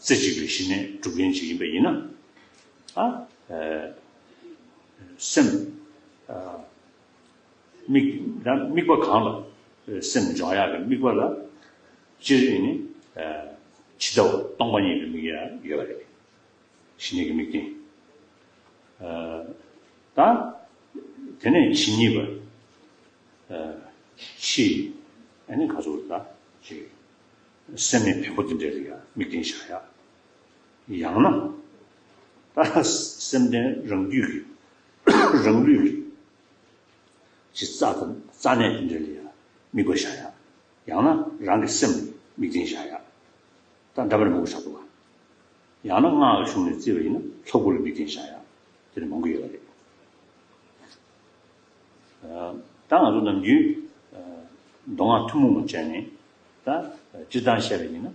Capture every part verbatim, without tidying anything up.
རྩེ་གཅིག་པའི་ཞི་གནས་སྒྲུབ་མཁན་ཅིག་ཡིན་པ་ཡིན་ན། ཨ། ཨ། སེམས། ཨ། དམིགས། ད་དམིགས་པ་གང་ལ་སེམས་འཇོག་ཡག་གི་དམིགས་པ་ལ་སྤྱིར་ཡིན་ནི། ཨ། ཇི་ལྟ་བ་སྟོང་པ་ཉིད་ལ་དམིགས་ཡག་ཡོད་པ་རེད། ཞི་གནས་ཀྱི་དམིགས་རྟེན། ཨ། ད་དེ་ནས་ཇི་སྙེད་པ། ཨ། ཕྱི། ཨ་ནི་ག་ཚོད་ད་ཅིག་སེམས་མེད་བེམ་པོ་དེ་འདྲ་ལ་ཡང་དམིགས་རྟེན་བཞག་ཡག་ཡང་ན་ད་སེམས་ལྡན་རང་རྒྱུད་ཀྱི་རང་ལུས་ཀྱི་ཅིག་རྩ་དང་རྩ་གནས་དེ་འདྲ་ལ་ཡང་དམིགས་པ་བཞག་ཡག་ཡང་ན་རང་གི་སེམས་ལ་དམིགས་རྟེན་བཞག་ཡག་ད་འདྲ་པར་མང་པོ་བཞག་འདུག་ག་ཡང་ན་སྔགས་ཀྱི་གཞུང་ནས་བརྩིས་པ་ཡིན་ན་ལྷ་སྐུ་ལ་དམིགས་རྟེན་བཞག་ཡག་དེ་འདྲ་མང་པོ་ཡོད་པ་རེད། ད་ང་ཚོ་ནམ་རྒྱུན་མདོ་སྔགས་ཐུན་མོང་མ་བྱས་ནས་ད་སྤྱིར་བཏང་བཤད་པ་ཡིན་ན་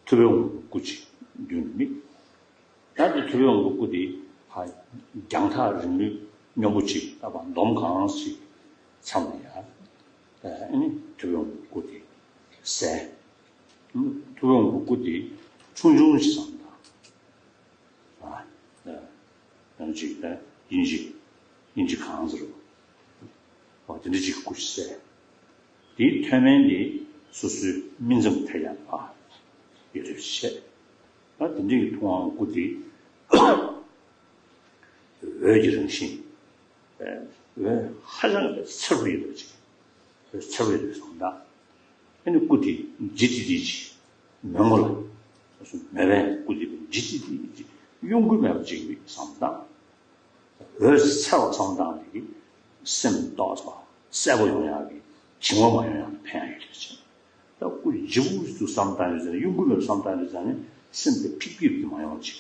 ཐུབ་པའི་དབང་པོའི་སྐུ་ཅིག་མདུན་ལ་དམིགས། ད་དེ་ཐུབ་པའི་དབང་པོའི་སྐུ་དེ་ཧ་རྒྱང་ཐག་རིང་ལུས་སྙོམས་པོ་ཅིག་ལྟ་བ་འདོམ་གང་ཞིག་མཚམས་ལ་ཡ། ཨ་ནི་ཐུབ་པའི་དབང་པོའི་སྐུ་དེ་གསལ། ཐུབ་པའི་དབང་པོའི་སྐུ་དེ་ཆུང་ཆུང་ཞིག་བསམ་དང་། ཨ། ཡང་ཅིག་ད་དབྱིན་ཇི། དབྱིན་ཇི་གང་ཟེར་བ། འོ་དེ་འདྲ་ཅིག་སྐུ་གསལ། དེའི་མཐོ་དམན་དེ་སོ་སོའི་སྨིན་མཚམས་ཐད་ཀར་ཕར་ཡོད་རེད་བཤད། ད་དེ་འདྲ་གི་ཐུབ་དབང་སྐུ་དེ་འོད་ཀྱི་རང་བཞིན། འོད་ཧ་ཅང་གི་འཚེར་བ་ཡོད་པ་ཅིག་འོད་འཚེར་བ་ཡོད་པའི་བསམ་སྟངས། ཨ་ནི་སྐུ་དེ་ལྗིད་ཏིག་ཏིག་ཅིག་མོན་གྷོ་ལ་མོན་པའི་སྐུ་དེ་ལྗིད་ཏིག་ཏིག་ཅིག་གཡོ་འགུལ་མེད་པ་ཅིག་ཡིན་པའི་བསམ་སྟངས། འོད་འཚེར་བ་བསམ་སྟངས་དེ་གིས་སེམས་རྟོགས་པ་གསལ་པོ་ཡོང་ཡག་གི་བྱིང་བ་མ་ཡོང་ཡག་ལ་ཕན་ཡག་ཡོད་ཅེས། ད་སྐུ་ལྗིད་པོ་ཞིག་བསམ་སྟངས་ཡོད་ཙང་གཡོ་འགུལ་མེད་པའི་བསམ་སྟངས་ཡོད་ཙང་ནི་སེམས་དེ་ཕིག་ཕིག་དེ་མ་ཡོང་ཅིག་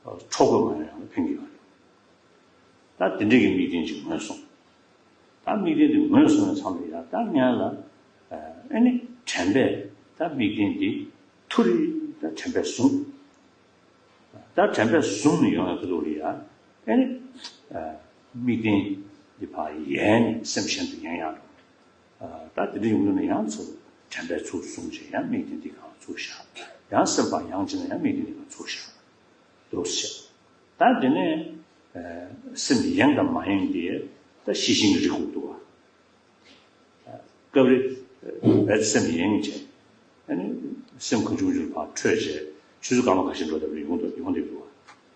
འཕྲོ་རྒོད་མ་ཡོང་ཡག་ལ་ཕན་གྱི་ཡོད་རེད། ད་དེ་འདྲ་གི་དམིགས་རྟེན་ཅིག་ངོས་བཟུང་། ད་དམིགས་རྟེན་དེ་ངོས་བཟུང་བའི་མཚམས་ལ་ཡ་ད་སྔོན་ལ། ཨ་ནི་དྲན་པས་ད་དམིགས་རྟེན་དེ་ཐུར་རེ་ད་དྲན་པས་བཟུང་། ད་དྲན་པས་བཟུང་ནས་ཡོང་བའི་ཁ་ཐུག་ལ་ཡ་ཨ་ནི། ཨ། དམིགས་རྟེན་འདི་ཕར་ཡལ་ནས་སེམས་གཞན་དུ་ཡལ་ཡག་རེད། ཨ། ད་དེ་འདྲ་ཡོང་དུས་ན་ཡང་ཚུར་དྲན་པས་ཚུར་བཟུང་བྱས་ཡང་དམིགས་རྟེན་འདི་སྒང་ལ་ཚུར་བཞག་ཡང་སེམས་པ་ཡང་བྱས་ན་ཡང་དམིགས་རྟེན་འདི་སྒང་ལ་ཚུར་བཞག་འདུག་སེ་བྱས། ད་དེ་ནས་ཨ་སེམས་ཡེངས་དང་མ་ཡེངས་དེ་ད་ཤེས་བཞིན་གྱི་རིགས་དགོས་འདུག་བ། སྐབས་རེ་བས་སེམས་ཡེངས་བྱས། ཨ་ནི་སེམས་ཁ་ཆུང་ཆུང་ཕར་འཕྲོས་བྱས་ཆུ་ཚོད་སྐར་མ་ཁ་ཤས་འགྲོ་ཐུབ་རེ་ཡོང་འདུག་ཡོང་བསྡད་འདུག་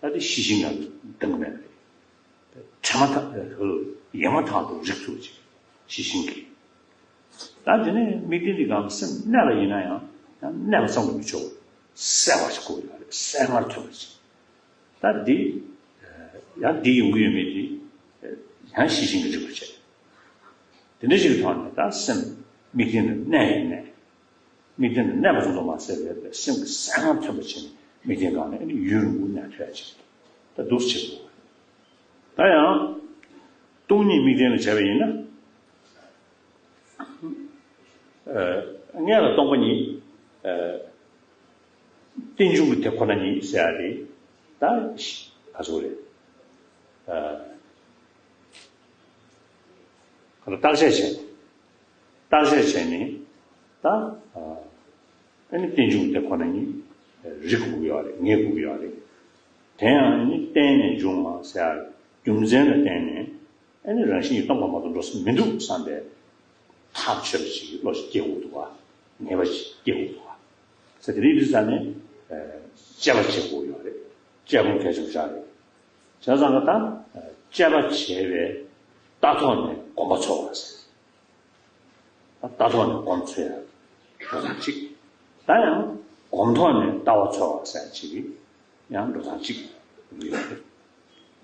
བ། ད་དེ་ཤེས་བཞིན་ངང་གིས་འདང་གི་མེད་པ་རེད། དྲན་མ་ཐག་ཡེངས་མ་ཐག་ཏུ་རིག་ཐུབ་ཅིག་ཤེས་བཞིན་གྱིས། ད་དེ་ནས་དམིགས་རྟེན་འདི་སྒང་སེམས་གནས་པ་ཡིན་ན་ཡང་ཡང་གནས་པ་ཙམ་དུ་མི་ཆོག་གསལ་བ་ཞིག་དགོས་ཡོད་རེད། གསལ་ངར་ཐོན་པ་ཅིག་ད་འདི་ཡང་འདི་ཡོང་གི་ཡོད་མེད་འདི་ཡང་ཤེས་བཞིན་གྱི་རིག་པ་བྱས། དེ་འདྲ་ཞིག་གི་ཐོག་ནས་ད་སེམས་དམིགས་རྟེན་དུ་གནས་ཡིན་ནས། དམིགས་རྟེན་དུ་གནས་པ་ཙམ་དུ་མ་ཟད་པའི་སེམས་ཀྱི་གསལ་ངར་ཐོན་པ་བྱས་ནས་དམིགས་རྟེན་སྒང་ནས་ཡུན་རིང་པོ་གནས་ཐུབ་ཡ་ཅིག་ད་འདུག་སེ་བྱེད་དགོས། ད་ཡང་སྟོང་ཉིད་དམིགས་རྟེན་ལ་བྱས་པ་ཡིན་ན། ཨ། སྔོན་ལ་སྟོང་པ་ཉིད། ཨ། རྟེན་འབྱུང་གི་དེ་ཁོ་ན་ཉིད་ཟེར་ཡ་དེ་ད་ག་ཚོད་རེད། ཨ། ཁོ་ལ་བརྟག་དཔྱད་བྱས་ནས། བརྟག་དཔྱད་བྱས་ནས་ད། ཨ། ཨ་ནི་རྟེན་འབྱུང་དེ་ཁོ་ན་ཉིད་རིག་དགོས་ཀྱི་ཡོད་རེད། ངེས་དགོས་ཀྱི་ཡོད་རེད། དེ་ཡང་ཨ་ནི་རྟེན་ནས་འབྱུང་བ་ཟེར་ཡ་རྒྱུ་མཚན་ལ་བརྟེན་ནས་ཨ་ནི་རང་བཞིན་གྱིས་སྟོང་པ་མ་གཏོགས་འགྲོ་ས་མི་འདུག་བསམ་པའི་ཐག་ཆོད་པ་ཞིག་གི་བློ་ཞིག་སྐྱེ་དགོས་འདུག་བ། ངེས་པ་ཞིག་སྐྱེ་དགོས་འདུག་བ། ཟེར་དེ་རིང་དུས་ཙང་ནས་དཔྱད་པ་བྱེད་དགོས་ཡོད་རེད། དཔྱད་སྒོམ་གལ་ཆེན་པོ་ཞིག་རེད། བྱས་ཙང་གི་ད་དཔྱད་པ་བྱས་པས་ལྟ་ཐོག་ནས་གོམས་པ་ཚོར་བ་ཟེར། ད་ལྟ་ཐོག་ནས་གོམས་ཚོར་ཡ་འགྲོ་སྟངས་གཅིག་ད་ཡང་གོམས་ཐོག་ནས་ལྟ་བ་ཚོར་བ་ཟེར་ཡ་གཅིག་གི་ཡང་འགྲོ་སྟངས་གཅིག་ཡོད་རེད།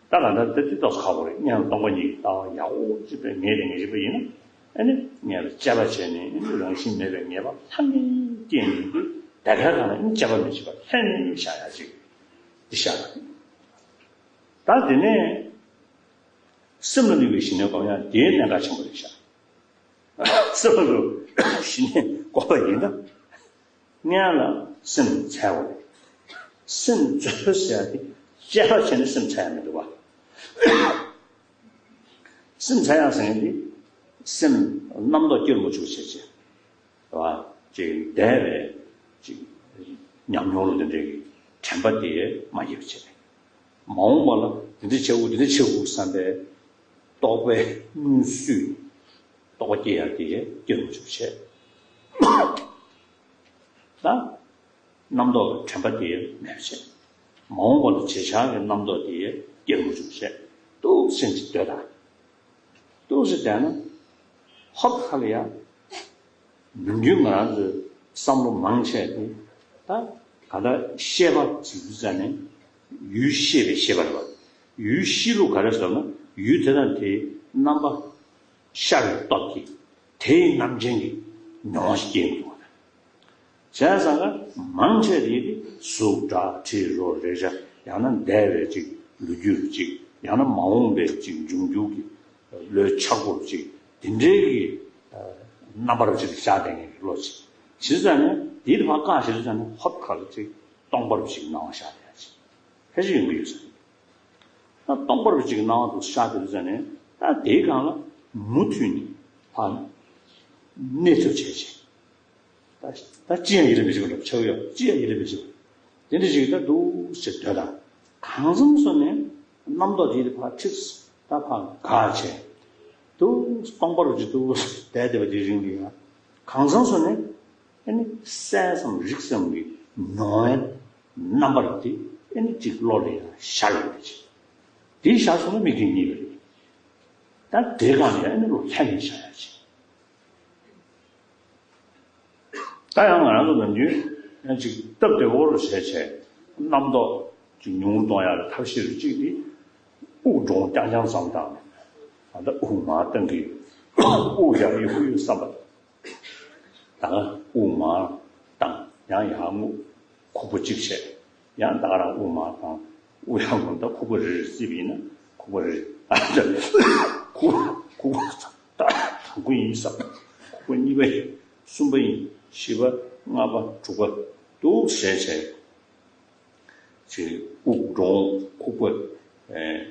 ད་ག་འདྲ་དེ་དེ་ཏོག་ཙམ་ཁག་པོ་རེད། སྔོན་ལ་སྟོང་པ་ཉིད་ཀྱི་ལྟ་བ་ཡག་པོ་ཅིག་དཔེ་ངེས་དང་ངེས་ཅིག་པ་ཡིན་ན། ཨ་ནི་སྔོན་ལ་དཔྱད་པ་བྱས་ནས་ཨ་ནི་རང་བཞིན་མེད་པའི་ངེས་པ་ལྷང་ངེར་སྐྱེས་ནས་འདི་ད་ག་གང་ལ་ཨ་ནི་དཔྱད་པ་མི་བྱེད་པར་ལྷན་ནེ་བཞག་ཡ་ཅིག་འདི་བཞག་པ་རེད། ད་དེ་ནས་སེམས་ལ་དམིགས་པའི་ཞི་གནས་སྒོམ་ཡ་དེའི་གནད་འགག་ཆེན་པོ་རེད་ཤག་སེམས་ལ་ཞི་གནས་སྒོམ་པ་ཡིན་ན། སྔོན་ལ་སེམས་འཚོལ་བ་རེད། སེམས་འཚོལ་ཟེར་ཡ་དེ་དཔྱད་པ་བྱས་ནས་སེམས་འཚོལ་ཡ་མི་འདུག་བ། སེམས་འཚོལ་ཡ་ཟེར་ཡ་དེ་སེམས་རྣམ་རྟོག་སྐྱེ་རུ་མ་བཅུག་བྱས་བྱས། རེད་བ། ཅིག་བདེ་བའི་ཅིག་ཉམས་མྱོང་ལ་དེ་འདྲའི་གི་ དྲན་པ་དེ་མ་སྐྱེས་པ་བྱས་ནས། མ་འོངས་པ་ལ་འདི་འདྲ་བྱེད་དགོས་འདི་འདྲ་བྱེད་དགོས་བསམ་པའི་རྟོག་པའི་སྣང་ཚུལ། རྟོག་པ་སྐྱེ་ཡ་དེ་སྐྱེ་མ་བཅུག་བྱས། ད་རྣམ་རྟོག་གི་དྲན་པ་དེ་མེད་པ་བྱས། མ་འོངས་པ་ལ་བྱེད་བྱ་གི་རྣམ་རྟོག་དེ་སྐྱེ་མ་བཅུག་བྱས། ཏོག་ཙམ་ཅིག་སྡོད་དང་། ཏོག་ཙམ་བསྡད་ན་ཧོབ་ཁ་ལ་ཡ། ནམ་རྒྱུན་ང་རང་ཚོའི་བསམ་བློ་མང་ཆེ་དེ་ད་ག་འདྲ་ཤེས་པ་ཅིག་ཡུལ་ཙམ་ནས་ཡུལ་ཤེས་པའི་ཤེས་པ་རེད་པ། ཡུལ་ཤེས་ལུགས་ག་རེ་ཟེར་ན་ཡུལ་དེ་དང་དེའི་རྣམ་པ་ཤར་བའི་སྟོབས་ཀྱིས་དེའི་རྣམ་མཁྱེན་གྱི་མྱོང་བ་ཞིག་སྐྱེ་ཡོང་གི་འདུག་བ། བྱས་ཙང་ཀ་མང་ཆེ་དེ་གཟུགས་སྒྲ་དྲི་རོ་རེག་བྱ་ཡང་ན་འདས་པའི་ཅིག་ལོ་རྒྱུས་ཅིག་ཡང་ན་མ་འོངས་པའི་ཅིག་འབྱུང་འགྱུར་གྱི་བློའི་འཆར་སྒོ་ཅིག་དེ་འདྲའི་གི་རྣམ་པར་ཅིག་ཤར་བསྡད་མཁན་གྱི་བློ་ཅིག་བྱས་ཙང་ནས་དེའི་བར་བཀག་བྱས་ཙང་ནས་ཧོབ་ཁ་ལ་ཅིག་སྟོང་པར་ཅིག་སྣང་བ་ཤར་བསྡད་ཡ་ཅིག་ཕལ་ཆེར་ཡོང་གི་ཡོད་ས་རེད། ད་སྟོང་པར་ཅིག་སྣང་བ་དུ་ཤར་བསྡད་ཙང་ནས་ད་དེའི་སྒང་ལ་མུ་མཐུད་ནས་ཕར་གནས་ཐབས་བྱས་བྱས། ད་ད་ཅི་ཡང་ཡིད་ལ་མི་བྱེད་པ་ལ་ཆགས་ཡོད་ཅི་ཡང་ཡིད་ལ་མི་བྱེད་པ། དེ་འདྲ་ཞིག་ད་འདུག་ཟེར་སྡོད་དང་། གང་འཚམ་སོང་ནས་རྣམ་རྟོག་དེ་ཕར་ཁྲིགས་ད་ཕར་འགག་བྱས། འདུག་སྟོང་པ་རུ་ཅིག་འདུག་བསྡད་བསྡད་པ་དེ་རིང་ལ་ཡང་། གང་འཚམ་སོང་ནས་ཨ་ནི་གསལ་ཙམ་རིག་ཙམ་གྱི་མྱོང་བའི་རྣམ་པ་རུ་དེ་ཨ་ནི་ཅིག་བློ་ལ་ཡང་ཤར་ཡོང་བ་ཅིག་དེ་ཤར་སོང་ན་མིག་གིས་རྙེད་པ་རེད། ད་དེ་གང་ནས་ཨ་ནི་བློ་ལྷ་ཡིན་ཤར་ཡ་ཅིག་ད་ཡང་ང་རང་ཚོ་ནམ་རྒྱུན་ཡང་ཅིག་སྟབས་བདེ་བོ་རུ་བྱས་བྱས་རྣམ་རྟོག་ཅིག་ཉུང་རུ་གཏོང་ཡག་གི་ཐབས་ཤེས་རུ་གཅིག་དེ་དབུགས་འགྲོ་འོང་རྐྱང་རྐྱང་བསམ་བཏང་ནས། ད་ལྟ་དབུགས་མར་བཏང་གི་དབུགས་ཡར་གཡུག་གི་ཡོད་བསམ་པ། ད་ག་དབུགས་མར་བཏང་ཡང་ཡར་རྔུབ། ཁུག་པ་གཅིག་བྱས། ཡང་ད་ག་རང་དབུགས་མར་བཏང་། དབུགས་ཡར་རྔུབ། ད་ཁུག་པ་རེ་རེ་བརྩིས་པ་ཡིན་ན་ཁུག་པ་རེ་རེ། ཨ་ཅག་ཁུག་ཁུག་ད་དང་པོ་ཡིན་བསམ། ཁུག་པ་གཉིས་པ་ཡིན། གསུམ་པ་ཡིན། བཞི་པ། ལྔ་པ། དྲུག་པ། འདུག་བྱས་བྱས། ཅིག་དབུགས་འགྲོ་འོང་ཁུག་པ་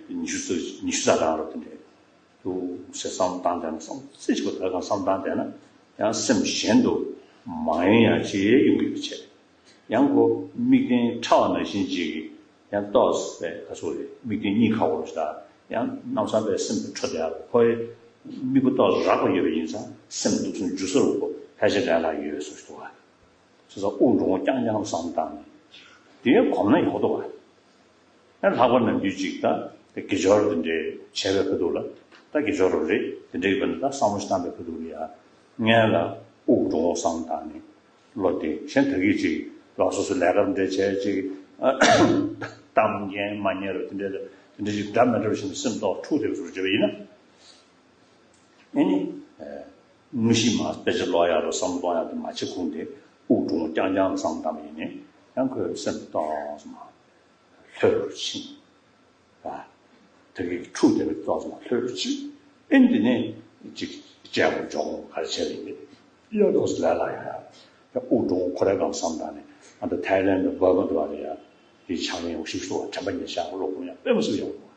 ཉི་ཤུ་ཙམ་ཉི་ཤུ་རྩ་གྲངས་རུ་དེ་འདྲས་འདུག་ཟེར་བསམ་བཏང་བསྡད་ན། བསམ་རྩེ་གཅིག་པ་ད་གང་བསམ་བཏང་བསྡད་ན་ཡང་སེམས་གཞན་དུ་མ་ཡེངས་ཡག་ཅིག་ཡོང་གི་ཡོད་པ་བྱས། ཡང་ཁོ་དམིགས་རྟེན་ཕྲ་བ་ནང་བཞིན་ཅིག་ཡང་ཏོག་ཙམ་ག་ཚོད་རེད། དམིགས་རྟེན་གཉིས་ཁ་བོར་ཞིག་དང་ཡང་ནམ་སང་པའི་སེམས་དེ་འཕྲོ་བསྡད་ཡག་ཁོའི་དམིགས་པ་ཏོག་ཙམ་རགས་པ་ཡོད་པ་ཡིན་ཙང་སེམས་འདུག་སེ་འཇུ་ས་རུ་ཁོ་ཕལ་ཆེར་ལས་སླ་ཡོད་བཟོ་ཞིག་འདུག་བ། སོ་སོ་དབུགས་འགྲོ་འོང་རྐྱང་རྐྱང་བསམ་བཏང་ནས། དེ་ཡང་གོམས་ན་ཡག་པོ་འདུག་བ། ཡང་ལྷག་པར་ནམ་རྒྱུན་ཅིག་ད་དགེ་སྦྱོར་དེ་འདྲའི་བྱས་པའི་ཁ་ཐུག་ལ། ད་དགེ་སྦྱོར་རེད། དེ་འདྲའི་བར་ན་ད་བསམ་བློ་ཞིག་བཏང་པའི་ཁ་ཐུག་ལ་ཡ། སྔོན་ལ་དབུགས་འགྲོ་འོང་བསམ་བཏང་ནས། བློ་བདེ་གཞན་ད་གིན་ཅིག་ལ་སོ་སོ་ལས་ཀ་འདྲ་བྱས་ཅིག་གཏམ་རྒྱན་མ་ཉན་རུ་དེ་འདྲའི་དེ་འདྲའི་ཅིག་འདྲ་མི་འདྲ་བ་ཞིག་སེམས་རྟོག་འཁྲུག་བསྡད་པ་བཟོ་བྱས་པ་ཡིན་ན། ཨེ་ནི། དངོས་གཞི་མ་དཔེ་ཆ་ཀློག་ཡག་རུ་བསམ་བློ་གཏོང་ཡག་དེ་མ་བྱེད་གོང་དེ་དབུགས་འགྲོ་འོང་རྐྱང་རྐྱང་བསམ་བཏང་བ་ཡིན་ནའི་ཡང་ཁོའི་སེམས་ཏོག་ཙམ་ལྷོད་རུ་ཕྱིན། ད་གིན་འཁྲུག་བསྡད་པའི་ཏོག་ཙམ་ལྷོད་རུ་ཕྱིན། ཨེ་ནི་དེ་ནས་ཅིག་བཅད་པ་འཇོག་ག་རེ་བྱས་ཡིན་ནའི་ཡག་ཏོག་ཙམ་ལས་སླ་ཡག་ཡག་ཡང་དབུགས་འགྲོ་འོང་ཁོ་རའི་སྒང་བསམ་བཏང་ནས་ཨ་ད་ཐའི་ལན་དུ་འབབ་མ་འདུག་བ་རེད་ཡ། དེ་ཆགས་ཡོང་ཤུགས་ཤུགས་དྲན་པ་ཉེར་བཞག་བློ་ཁོང་ཡང་དཔེ་མི་སྲིད་ཡོང་།